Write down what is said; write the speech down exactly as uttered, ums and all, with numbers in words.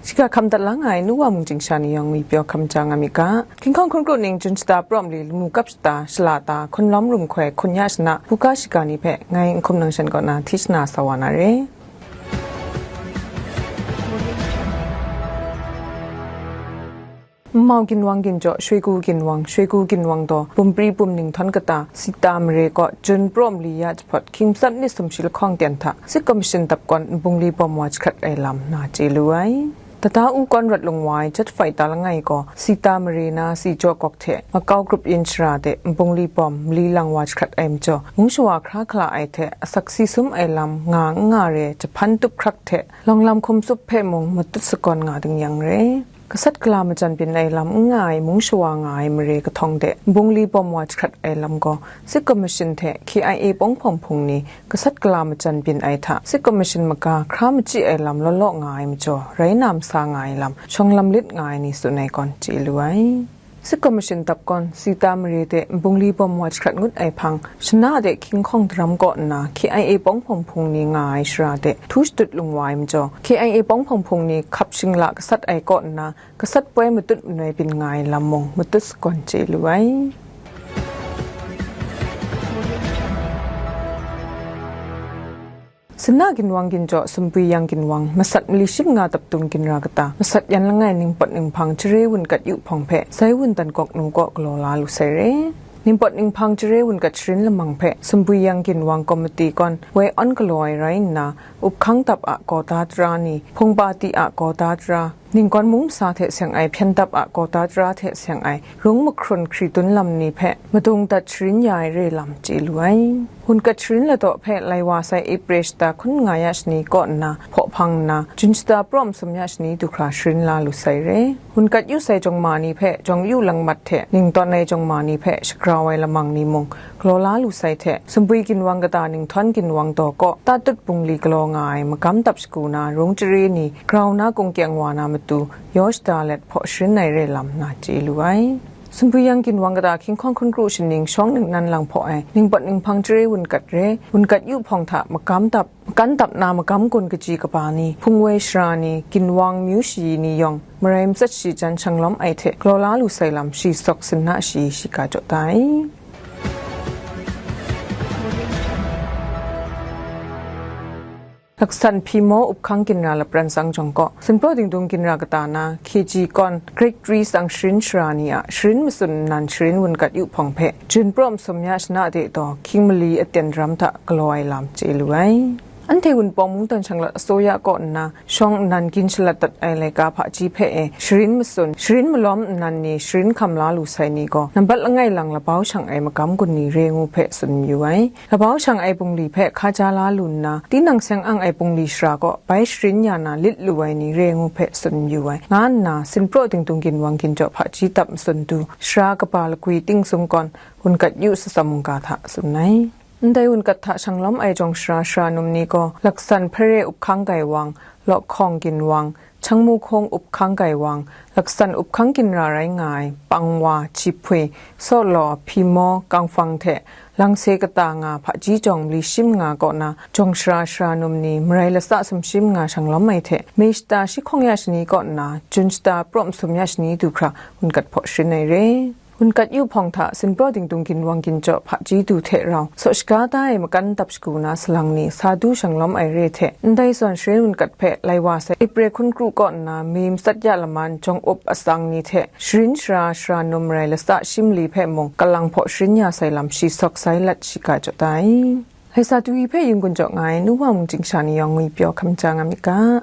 Shiga hkam dat la nga ai nu wa mung chyingsha ni yawng ngwi pyaw hkam ja nga mi ga. Hkinghkawng hkun kru ning Jun shata pawm li lamu kap shata shala ta hkun lawm rum hkoi hkun ya shana buga shiga ni hpe ngai Nhkum Nang Shan kaw na hti shana sa wa na re. Nmau ginwang ginjaw, Shoi Gu ginwang, Shoi Gu ginwang daw, Bumri Bum Ninghthawn kata, Sita mare kaw, Jun pawm li ya jahpawt, hkying matsat nit sumshi lahkawng ten hta, Sit Kaw Mashin dap kawn, nbungli bawm wa jahkrat ai lam na chye lu ai. Tata U Kawn Rawt Lung wa ai Jet Fighter langai gaw, Sita mare na si jaw gawk hte, Makau grup yin shara de, nbungli bawm, mali lang wa jahkrat ai majaw, mung shawa hkra hkala ai hte, asak si sum ai lam nga n nga re, jahpan tup hkrak hte, lawng lam hkum tsup hpe mung matut sakawn nga ding yang re. Gasat gala majan byin ai lam n nga ai mung shawa nga ai mare kahtawng de, nbungli bawm wa jahkrat ai lam gaw, Sit Kaw Mashin hte K I A Pawng Hpawng Hpung ni gasat gala majan byin ai hta, Sit Kaw Mashin maga hkra machyi ai lam law law nga ai majaw, rai na masa nga ai lam, shawng lam lit nga ai ni tsun ai gawn chye lu ai. Sit Kaw Mashin dap kawn, Sita mare de nbungli bawm wa jahkrat ngut ai hpang, shana de hkying hkawng daram kaw nna, K I A Pawng Hpawng Hpung ni nga ai shara de htu shadut lung wa ai majaw, K I A Pawng Hpawng Hpung ni hkap shingla gasat ai kaw nna, gasat poi matut manoi byin nga ai lam mung matut sakawn chye lu ai. Sina ginwang ginjaw, Sumpui Yang ginwang, masat mali shim nga dap dung ginra kata, masat yan langai ningpawt ninghpang Jare wunkat yu hpawng hpe, sai wun dan gawk nu kaw galaw la lu sai re. Ningpawt ninghpang Jare wunkat sharin lamang hpe, Sumpui Yang ginwang komiti kawn woi awn galaw ai rai nna, up hkang dap a kawda tara ni, hpungba ti a kawda tara, Ningkawn mung masa hte seng ai hpyen dap a kawda tara hte seng ai rung mahkrun hkri dun lam ni hpe madung dat sharin ya ai re lam chye lu ai. Wunkat sharin ladaw hpe lai wa sai April shata hkun nga ya shani kaw nna hpaw hpang nna, Jun shata pawm sum ya shani du hkra sharin la lu sai re. Wunkat yu sai jawng ma ni hpe jawng yu langmat hte ningtawn ai jawng ma ni hpe shagrau ai lamang ni mung, galaw la lu sai hte, Sumpui ginwang kata Ninghthawn ginwang daw kaw, tatut bungli galaw nga ai magam dap shagu na rung Jare ni grau na kungkyang wa na matu, yaw shada let hpaw sharin ai re lam na chye lu ai. Sumpui Yang ginwang kata hkying hkawng hkun kru shaning shawng ningnan lang hpaw ai, ningpawt ninghpang Jare wunkat re, wunkat yu hpawng hta magam dap, makan dap na magam gun kaji kaba ni, hpung woi shara ni, ginwang myu shayi ni yawng, marai matsat shi jan shanglawm ai hte galaw la lu sai lam shi sawk sinna shi shi ga jaw da ai. Laksan Hpyi Maw Up Hkang Ginra lapran tsang jawng kaw, Sinpraw Dingdung Ginra kata na, K G kawn, Grade three tsang sharin shara ni a sharin matsun nnan sharin wunkat yu hpawng hpe, Jun pawm sum ya shana de taw, hkying mali aten daram hta galaw ai lam chye lu ai. Anhte Wunpawng mungdan shanglawt asuya kaw nna, shawng nnan gin shalat dat ai laika hpaji hpe e, sharin matsun, sharin malawm nnan ni sharin hkam la lu sai ni gaw, nambat langai lang labau shang ai magam gun ni re ngu hpe tsun mayu ai. Labau shang ai bungli hpe hkaja la lu nna, tinang seng ang ai bungli shara kaw bai sharin ya na lit lu ai ni re ngu hpe tsun mayu ai, nga nna Sinpraw Dingdung Ginwang ginjaw hpaji dap matsun du, shara kaba lagwi ting sung kawn, wunkat yu tsawm mungga hta tsun ai. Ndai wunkat hta shanglawm ai jawng shara shara num ni gaw, Laksan Hpare Up Hkang Gaiwang, Lawhkawng Ginwang, Changmu Hkawng Up Hkang Gaiwang, Laksan Up Hkang Ginra rai nga ai, Pangwa, Chihpui, Sawlaw, Hpyi Maw, Kangfang hte Langse kata nga hpaji jawng mali shim nga kaw na, jawng shara shara num ni marai latsa sumshi manga shanglawm ai hte, May shata shi hkawng ya shani kaw nna, Jun shata pawm sum ya shani du hkra, wunkat hpaw sharin ai re. Wunkat yu hpawng hta Sinpraw Dingdung Ginwang ginjaw hpaji du hte rau, saw shaga da ai makan dap shagu na salang ni sa du shanglawm ai re hte, ndai zawn sharin wunkat hpe lai wa sai April hkun kru kaw nna May matsat ya laman jawng up atsang ni hte sharin shara shara num rai latsa shi mali hpe mung kalang hpaw sharin ya sai lam shi sawk sai lat shi ga jaw da ai. Laisa Twi hpe yungun jaw nga ai nu wa mung chyingsha ni yawng ngwi pyaw hkam ja nga myit ga.